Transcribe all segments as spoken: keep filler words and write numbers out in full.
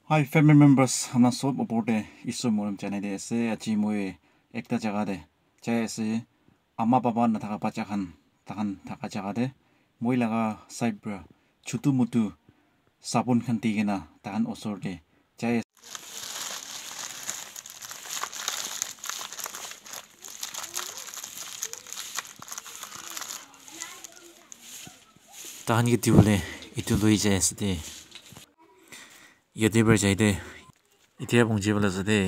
Hi family members, hamna sob opor te Isor morom janai de ase. Aji moi ekta jaga te jai ase, ama baba nathaka bacha khan, takhan thaka jaga te. Moi laga side pra chutu mutu sabun khan di kena takhan osor te jai ase. Tahan ke dibole etu loi jai ase de. Yate para jai de. Etia pongji bole ase de.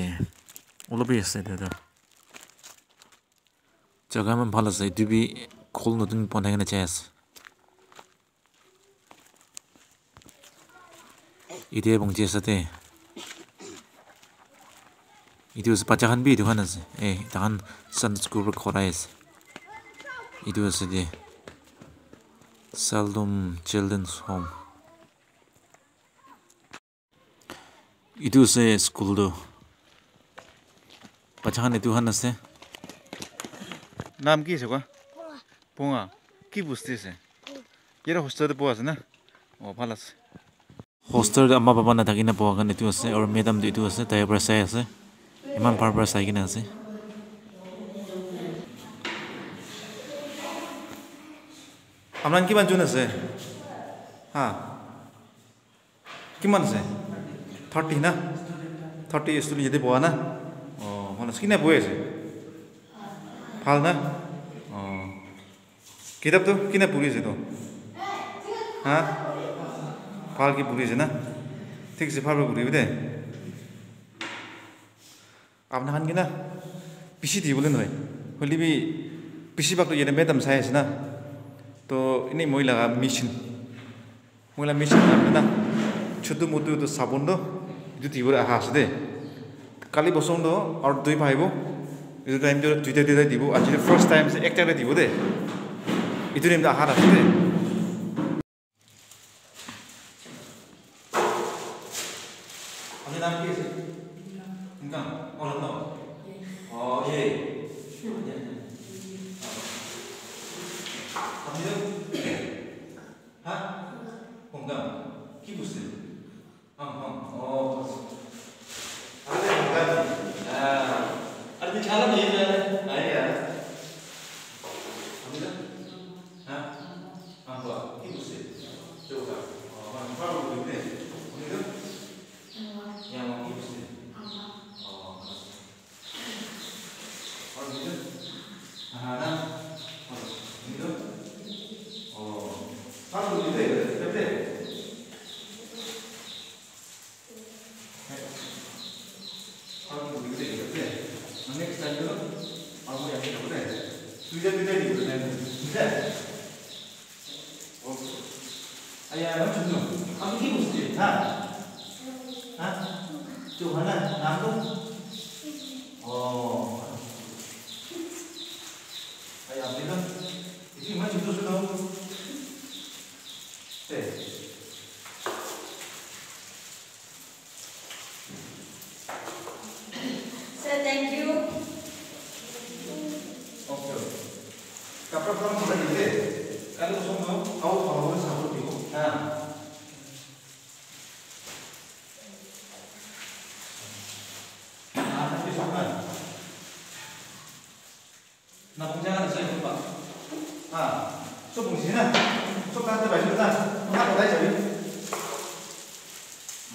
Olop hi ase de toh. Jaga eman bhal ase. Etu bi khul notun banai kena jai ase. Etia pongji ase de. Etu ase bacha khan bi etu khan ase. Eh, takhan Sunday school para korai ase. Etu ase de. Saldom Children's Home. Etu ase school tu. Bacha khan etu khan ase. Naam ki ase koa? Punga. Ki bosti ase? Yate hostel te pua ase na? Oh, bhal ase. Hostel te ama baba nathaki na pua khan etu ase, aru madam tu etu ase, tai para sai ase. Iman bhal para sai kena ase. Apna kiman jon ase? Ha? Kiman ase? Thirty na? Thirty student yate boha na? Oh, bhal ase. Kina bohi ase? Bhal na? Oh. Kitab tu kina puri ase tu? Ha? Bhal ke puri ase na? Thik ase, bhal para puri de. Apna khan ke na bishi dibole nohoi. Hoile bi bishi bhag tu yate madam sai ase na. To ini moi laga mission. Moi la mission khan na, chutu mutu etu sabun toh, etu dibole aha ase de. Kali bosong toh aru dui pai bo. Etu time toh duita duita dibo. Aji first time ase, ekta te dibo de. Etu time toh aha ase de. Apni naam ki ase? Income? Oh, no. Oh, ye. Apni toh? Ha? Hongkong. Ki bosti? Hong Kong. Oh. Are Hong Kong. Ah. Are chala nahi jana. Aye yaar. Hum to? Ha? Hong Kong. Ki bosti? Choka. Oh, hong Kong. Hum to? Ya, hong Kong. Ki bosti? Oh. Aya, ano chunno? Ami ki bosti? Ha? Ha? Chuhana, naam to? Oh. Aya, ami to? Iti iman chunno chunno. Te. Sir, thank you. Okay, okay. Kapra pura mula dile. Kalu sono, au au sabun dibo. Ha. Ah, thank you so much. Na pung jaga na sai pung ba. Ha. So pung sini na. So kan tu baju na. Na kau dah jadi.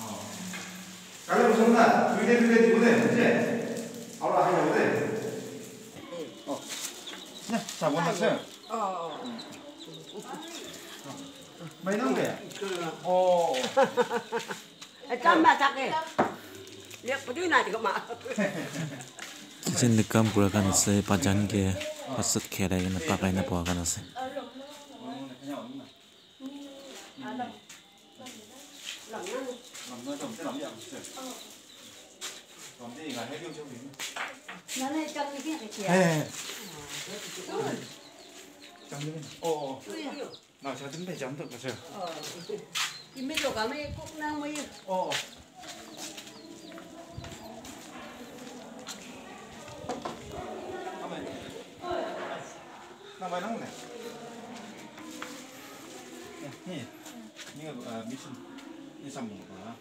Oh. Kalau pung na, duit duit duit duit, je. Awak akan jauh deh. Oh. Nah, sabun nak saya. Oh. Main dong ya. Oh. Echan le kam kura khan ase, bajan ke asat kherai kena pakai na boha khan ase. Na sa tum pe jam tuk ka sa. Oh. Imi lo ka me kuk nang mo yu. Oh. Ame. Na bai nang ne. Ni. Ni, uh, mission. Ni sam mo ka.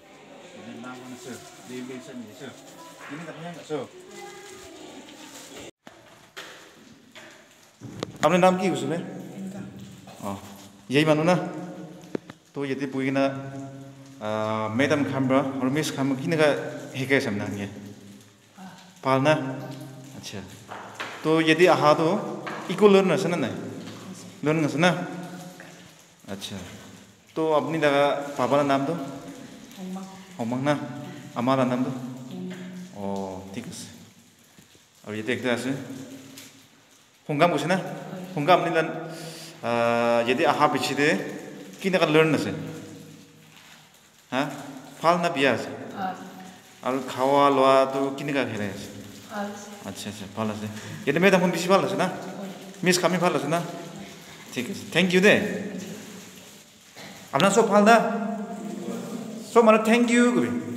Apni naam ki hoise? Oh, yehi manu na? To yate bohi kena, ah, madam khan para aru miss khan para kineka hikai ase apni khan ke? Bhal na? Acha. To yate aha to equal learn ase na nai? Learn ase na? Acha. To apni laga baba la naam to? Hongmang na? Ama la naam to? Oh, thik ase. Aru yate ekta ase. Hongkam koise na? Hongkam apni la, ah, yate aha piche te kineka learn ase? Ha? Bhal na biya ase? Aru khawa lowa tu kineka khelai ase? Acha, acha, bhal ase. Yate madam khan bishi bhal ase na? Miss khan bi bhal ase na? Thik ase. Thank you de. Apna sob bhal na? Sob manu thank you kobi.